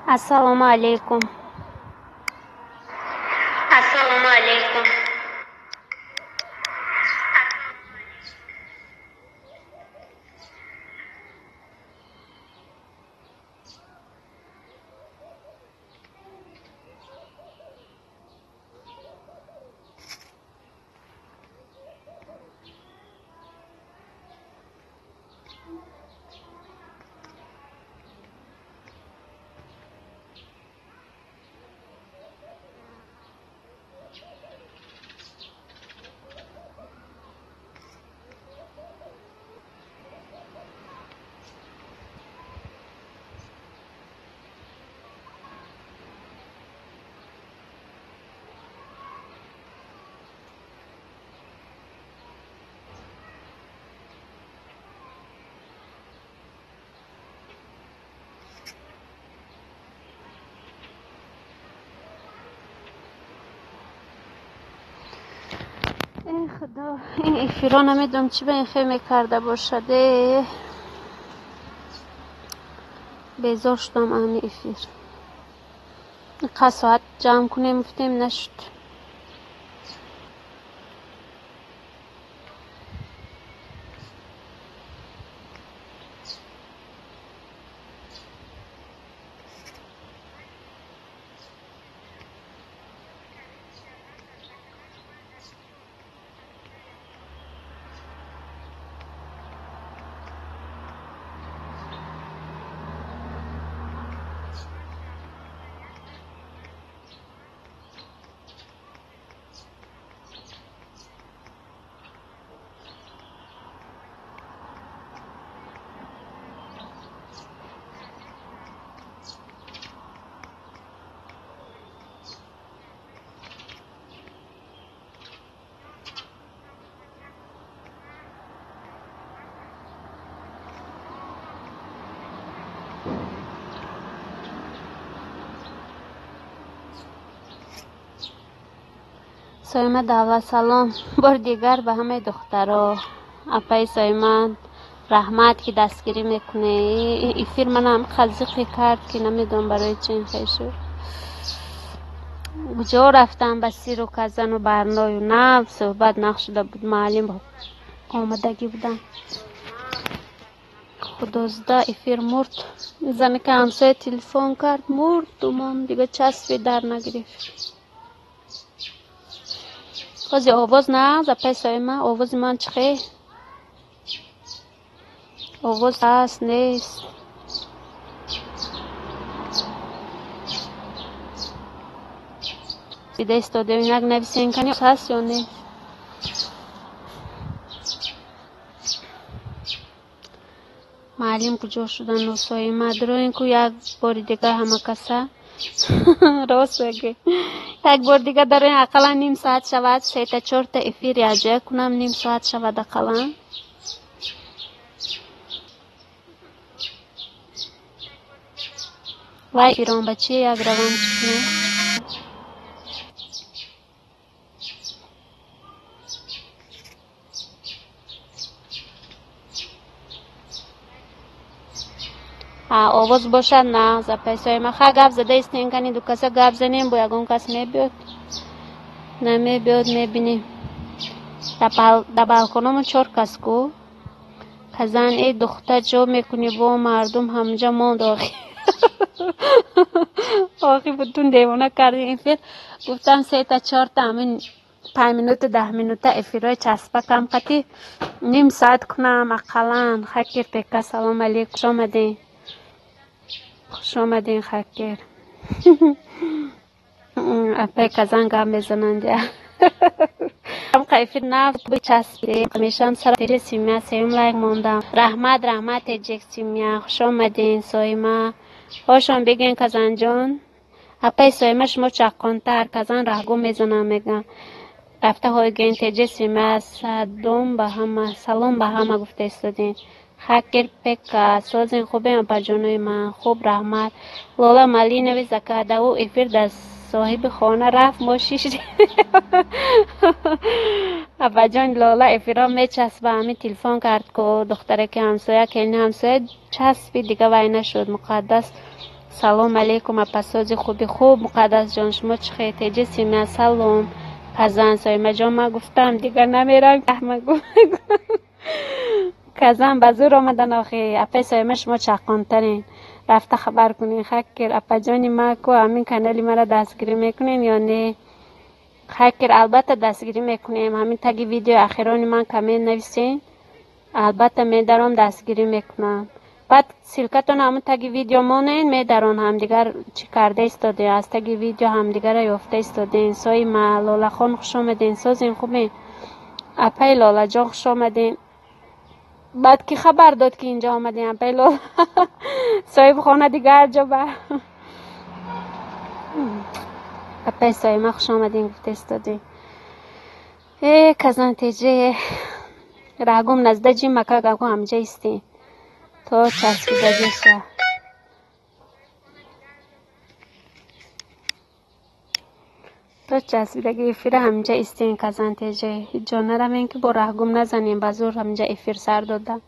Ассалому алайкум. Ассалому алайкум. Эй худо, ин эфиро намедонам чӣ ба ин хел мекарда бошад. Безор шудам ами эфир. Қа соат ҷамъ кунем гуфтем, нашуд. Соима Давлат, салом бори дигар ба ҳамаи духтаро. Апаи Соима, раҳмат, ки дастгирӣ мекунӣ. Эфир манам қазиқе кард, ки намедонам барои чӣ ин хел шуд. Куҷо рафтам ба сиру казану барною нав суҳбат нақшуда буд, маълим омадагӣ будам. Худозда эфир мурд. Зане ки ҳамсоя телефон кард, мурд, думон дига часпи дар нагирифт. Ҳози овоз нағз, апаи Соима, овози ман чӣ хел? Овоз ҳаст, нест? Дида истодаем, як нависен кани ҳаст ё нест? Маълим куҷо шудан, Соима? Дуроин ку як бори дигар ҳама каса. Рост мегӯӣ. Як бор дигар дароин, ақаллан ним соат шавад, сета чорта эфир якҷоя кунам, ним соат шавад ақаллан. Вай эфирон ба чи як равам чӣ кунам? Овоз бошад нағз, апаи Соима. Ха гап зада истем кани, ду каса гап занем, бо ягон кас мебиёд? Намебиёд, мебинем. Дар балкономон чор кас ку. Казан э духта ҷо мекунӣ бо мардум ҳамҷа монд охи. Охи бутун девона кардем эфир. Гуфтам сета чорта ҳамин 5 минута 10 минута эфирҳои часпакам қати ним соат кунам ақаллан. Хакир пека, салом алейкум, хуш омадем. Хуш омадем, хакер. Апаи Казан гап мезананд. Эфир нав часпидем. Ҳамешам сара теҷи семья сеюм лайк мондам. Раҳмат, раҳмат, теҷик семья. Хуш омадем, Соима. Ҳошон бигӯен, Казанҷон. Апаи Соима, шумо чаққонтар, Казан раҳгум мезанам, мегӯям. Рафта ҳойгӯен теҷи семья, садом ба ҳама, салом ба ҳама гуфта истодем. Хакер пека, созен хубем, апаҷонои ман. Хуб, раҳмат. Лола Малинови закада, ӯ эфир дар соҳиби хона рафт, мо шишдем. Апаҷон Лола эфирро мечаспа, ҳамин телефон кард ку духтараки ҳамсоя, келини ҳамсоя часпи, дига вай нашуд. Муқаддас Салом алейкум, апасози хуби хуб, Муқаддасҷон, шумо чӣ хел? Теҷи семья, салом. Казан Соимаҷон, ман гуфтам дигар намерам. Казан ба зӯр омадан охи. Апаи Соима, шумо чаққонтарин. Рафта хабар кунин. Хакер апаҷони ма ку ҳамин канали мара дастгирӣ мекунен ё не? Хакер, албатта дастгирӣ мекунем. Ҳамин таги видеои ахирони ман коммент нависен, албатта медаром, дастгирӣ мекунам. Баъд ссылкатон ҳамун таги видео монен, медарон ҳамдигар чӣ карда истодем, аз таги видео ҳамдигарро ёфта истодем. Соима, Лолахон, хуш омаден. Созен, хубен? Апаи Лолаҷон, хуш омаден. Баъд ки хабар дод, ки инҷо омадем, апаи Лола? Соҳибхона дигар ҷо ба. Апаи Соима, хуш омадем гуфта истодем. Э, Казан теже, раҳгум назда ҷи мака гаку ҳамҷа истем то часпидагиша. То часпидаги эфира ҳамҷа истем, Казан теже. Ҳеҷ ҷо наравем, ки бо раҳгум назанем, ба зур ҳамҷа эфир сар додам.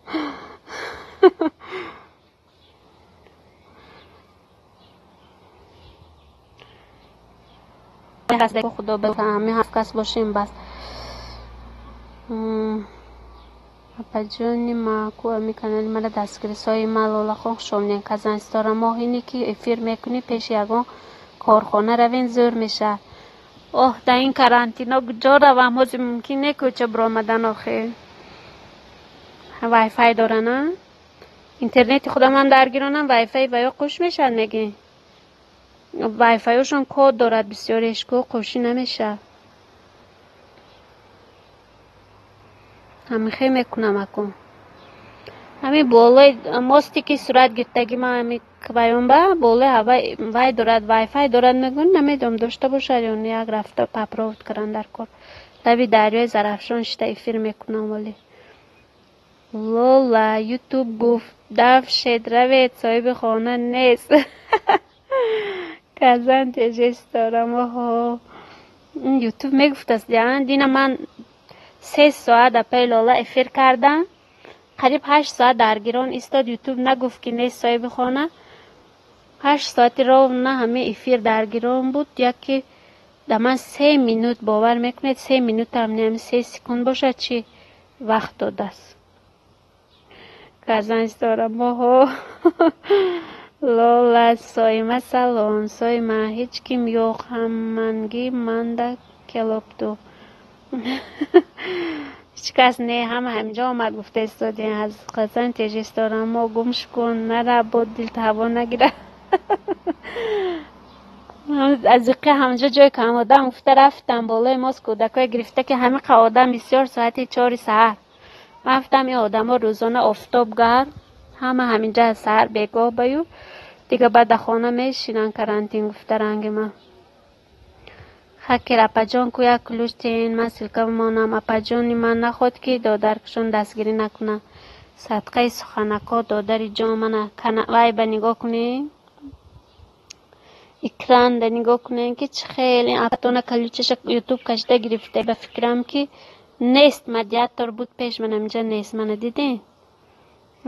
Худо ҳамин ҳафт кас бошем, бас. Апаҷони ма ку ами канали мара дастгирӣ. Соима, Лолахон, хуш омадем. Казан ситора моҳине ки эфир мекунӣ, пеши ягон корхона равен, зӯр мешавад. Оҳ, дар ин карантино куҷо равам? Ҳозир мумкин не кӯча биромадан охе. Вайфай дорана? Интернети худамам даргиронам, вайфай ва ё қуш мешавад мегӣ? Вайфайошон код дорад бисёреш, ку қушӣ намешавад. Ҳамихе мекунам акун. Ҳамин болои мосте ки сурат гирифтаги ман, ҳами кваёнба болои ҳава вай дорад, вайфай дорад мегӯн, намедонам, дошта бошад ё не, як рафта попробовать кардан дар кор. Лаби дарёи Зарафшон шита эфир мекунам вале. Лола, Ютуб гуфт дафшед, равед, соҳиби хона нест. Казан теже ситорам, оҳо. Ютуб мегуфтаст, дина ман 3 соат апаи Лола эфир кардам, қариб 8 соат даргирон истод. Ютуб нагуфт, ки нест соҳиби хона. 8 соати ровно ҳамин эфир даргирон буд. Яке да ман 3 минут, бовар мекунед, 3 минутам не, 3 секунд бошад, чӣ вақт додааст. Казан ситорам, оҳо. Лола, Соима, салом. Соима, ҳеҷ ким yo'q, ҳамманги манда келобду. Ҳеҷ кас не, ҳама ҳаминҷо омад гуфта истодем. Аз Казан теже ситорам мо, гумш кун, нара, бо дилт ҳаво нагирад. Аз иқи ҳаминҷо ҷои кам одам гуфта рафтам болои мост, кӯдакое гирифта, ки ҳамиқа одам бисёр, соати 4 саҳар. Ман гуфтам, ин одамо рӯзона офтоб гарм, ҳама ҳаминҷа саҳар бегоҳ баю, дига баъд дар хона мешинанд карантин гуфта ранги ман. Хакер апаҷон, ку як ключ тен, ман ссылка бимонам. Апаҷони ман наход, ки додаркашон дастгирӣ накунад. Садқаи суханако, додари ҷон, мана вай ба нигоҳ кунед, экранда нигоҳ кунед, ки чӣ хел ин апатона ключаша Ютуб кашида гирифта. Ба фикрам, ки нест, модератор буд пеш, ман ҳаминҷа нест. Мана дидем,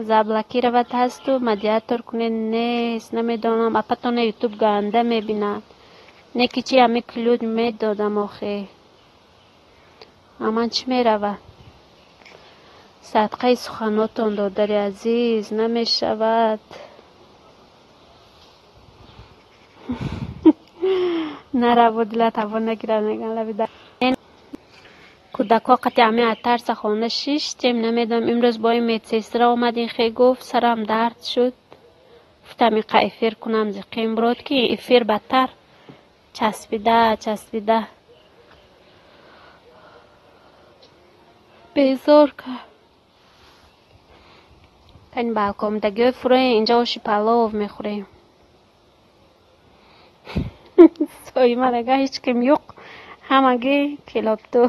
заблокировать ҳасту, модератор кунед, нест. Намедонам, апатона Ютуб ганда мебинад. Не ки чи ҳами ключ медодам охе. Аман чӣ меравад? Садқаи суханотон, додари азиз, намешавад. Нараву, дилат ҳаво нагирад, мегӯянд лаби кӯдакҳо қати ҳамин аз тарса хона шиштем. Намедонам, имрӯз бо ин медсестра омад, ин хе гуфт, сарам дард шуд. Гуфтам, иқа эфир кунам, зиқим бурод, ки эфир бадтар часпида часпида безор кард. Кани балкомдагиҳои фуроем, инҷа оши палов мехӯрем. Соима мега, ҳеҷ ким юқ, ҳамагӣ килобту.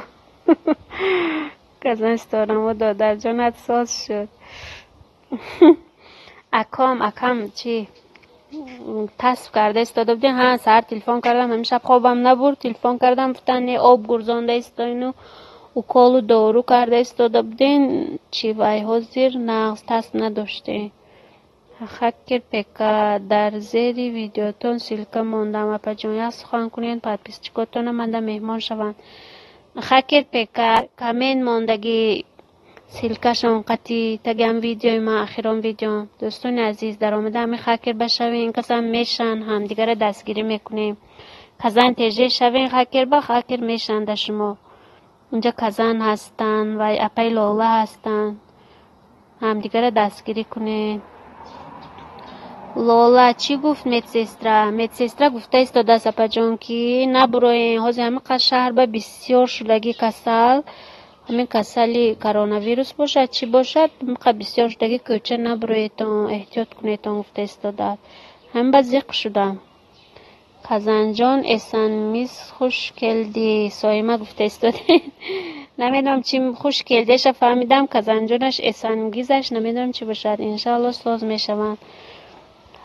Казан ситорамо, додарҷонат соз шуд. Аком, акам чӣ тасб карда истода будем. Ҳа, саҳар телефон кардам, ҳамин шаб хобам набурд, телефон кардам, гуфтан не, об гурзонда истоину уколу дору карда истода будем. Чӣ вай, ҳозир нағз, тасб надоштем. Хакер ПК дар зери видеотон ссылка мондам, апаҷон, як сухан кунед, подписчикотон омада меҳмон шаванд. Хакер ПК коммент мондагӣ ссылкашон қати тагиам видеои ман, ахирон видео. Дӯстони азиз, даромада ҳами хакер башавем, касам мешан, ҳамдигара дастгирӣ мекунем. Казан теже шавем, хакер ба хакер мешан да шумо. Унҷа Казан ҳастанд ва апаи Лола ҳастанд. Ҳамдигара дастгирӣ кунед. Лола, чӣ гуфт медсестра? Медсестра гуфта истодааст, апаҷон, ки набуроем. Ҳозир ҳамин қадр шаҳр ба бисёр шудагӣ касал. Ҳамин касали коронавирус бошад, чӣ бошад, ҳамин қадр бисёр шудагӣ, кӯча набуроетон, эҳтиёт кунедтон, гуфта истодааст. Ҳамин ба зиқ шудам. Казанҷон, эсанмиз, хуш келдӣ. Соима гуфта истодед. Намедонам чӣ хуш келдиаша фаҳмидам, Казанҷонаш эсангизаш намедонам чӣ бошад. Иншаалло, соз мешаванд.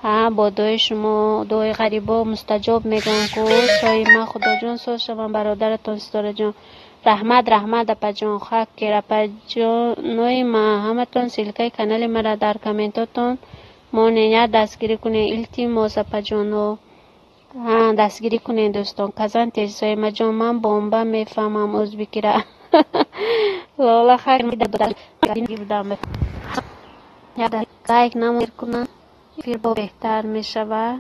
Ҳа, бо дуои шумо, дуои ғарибо мустаҷоб мегӯянд ку. Соима, Худоҷон, соз шаванд бародаратон, Ситораҷон. Раҳмат, раҳмат, апаҷон. Хакер апаҷонои ман, ҳаматон ссылкаи канали мара дар комментотон монед, як дастгирӣ кунед, илтимос, апаҷоно. Ҳа, дастгирӣ кунед, дӯстон. Казан теж, Соимаҷон, ман бомба мефаҳмам ӯзбекира. Лола, хакер будам. Лайк намер кунам, эфир бо беҳтар мешавад.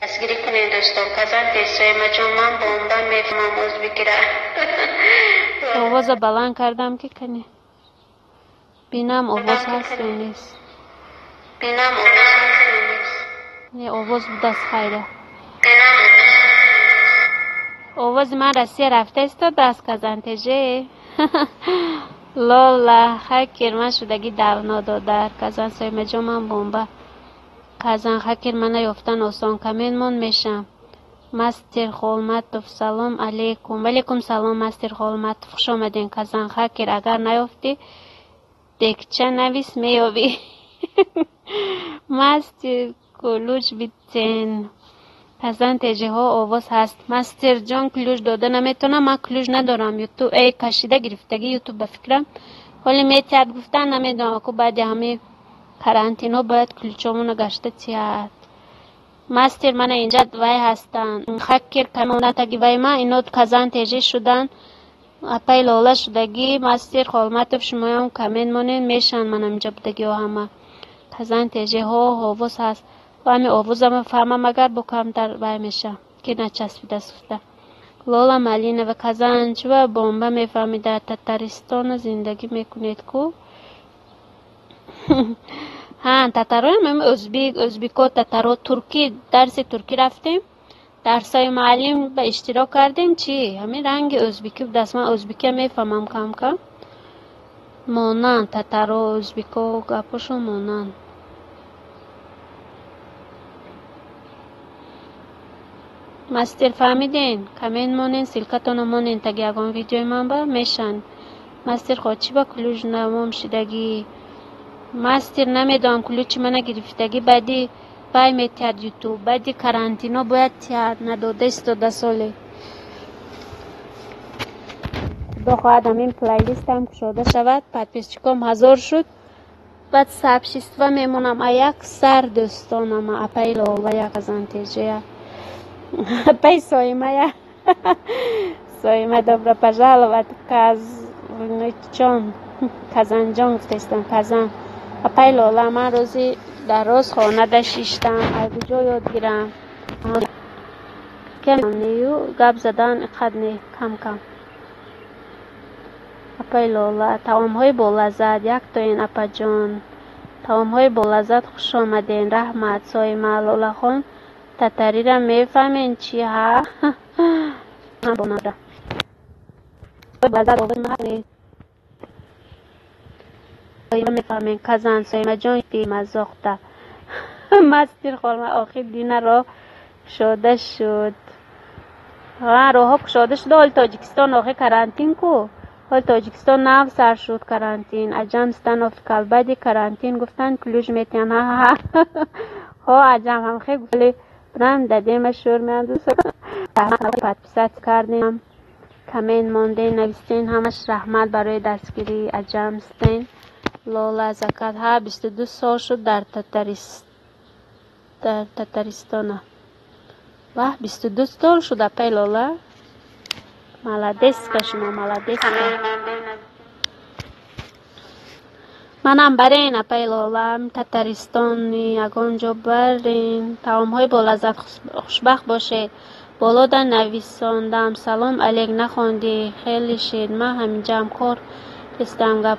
Дастгирӣ кунед, дӯстон. Казан теж, Соимаҷон, ман бомба мефаҳмам ӯзбекира. Овоза баланд кардам, ки кане бинам овоз ҳаст ё нест. Бинам овоз ҳаст ё нест. Не, овоз будааст, хайра. Овози ман Россия рафта истодааст, Казантеже. Лола, хакер ман шудагӣ давно додар. Казан, Соимаҷон, ман бомба. Казан, хакер мана ёфтан осон, коммент мон мешам. Мастер Холматов, салом алейкум. Валейкум салом, Мастер Холматов, хуш омадем. Казан, хакер агар наёфтӣ, декча навис, меёбӣ. Мастер, ключ битен. Казан теҷиҳо, овоз ҳаст. Мастерҷон, ключ дода наметавонам, ман ключ надорам. Ютуб эй кашида гирифтагӣ ютуб, ба фикрам. Ҳоли метиҳад гуфтан, намедонам, ку баъди ҳамин карантинҳо бояд ключомона гашта тиҳад. Мастер, мана инҷа вай ҳастанд. Хакер камондан таги вай ман, ино Казан теҷӣ шуданд. Апаи Лола шудагӣ, Мастер Холматов, шумоям коммент монед, мешанд манам инҷа будагиҳо ҳама. Казан теҷиҳо, овоз ҳаст. Ҳами овозама фаҳмам, агар бо камтар вай меша, ки начаспидаст гуфта. Лола Малинова, Казан чува бомба мефаҳмӣ, дар Татаристона зиндагӣ мекунед ку? Ҳа, татароям, ӯзбек, ӯзбеко, татаро, туркӣ, дарси туркӣ рафтем. Дарсҳои муаллим ба иштирок кардем, чӣ? Ҳамин ранги ӯзбекӣ будааст. Ман ӯзбекия мефаҳмам кам-кам. Монанд татаро, ӯзбеко, гапошон монанд. Мастер, фаҳмиден? Коммент монен, ссылкатонро монен таги ягон видеои ман ба мешанд. Мастер, хо чӣ ба ключ намом шидагӣ? Мастер, намедонам, ключи мана гирифтагӣ, баъди вай метиҳад ютуб, баъди карантино бояд тиҳад, надода истода соле. Худо хоҳад, ҳамин плейлистам кушода шавад, подписчиком 1000 шуд, баъд сообщество мемонам. А як сар дӯстонама, апаи Лола, Казантежия, апаи Соимая. Соима, добро пожаловать, Казнчон, Казанҷон гуфтаистам, Казан. Апаи Лола, ман рӯзи дароз хонада шиштам, аз куҷо ёд гирам? Нею гап задан иқад не, кам-кам. Апаи Лола, таомҳои болаззат, яктоин, апаҷон. Таомҳои болаззат, хуш омаден, раҳмат, Соима. Лолахон, татарира мефаҳмен чӣ ҳа? Мефаҳмен Казан, Соимаҷон, мазоқта. Мастер холма, охир дина роҳ кушода шуд. Ҳа, роҳҳо кушода шуда, ҳоли Тоҷикистон охир карантин ку. Ҳоли Тоҷикистон нав сар шуд карантин. Аҷам станов, баъди карантин гуфтанд ключ метиҳанд. Ҳа, ҳо, аҷам ҳам хел гуфт. Брам дадема шур меандӯз. Подписать кардем. Коммент монден, навистен, ҳамаш раҳмат барои дастгирӣ, аҷам стен. Лола Закат, ҳа, 22 сол шуд, дар Татаристона. Ваҳ, 22 сол шуд, апай Лола, молодец ка шумо, молодец ка. Манам барен, апай Лола, Татаристони ягон ҷо барен, таомҳои болаззат. Хушбахт бошед. Болода нависондам, салом алек, нахондӣ, хеле шид. Ман ҳаминҷаам, кор кистам, гап.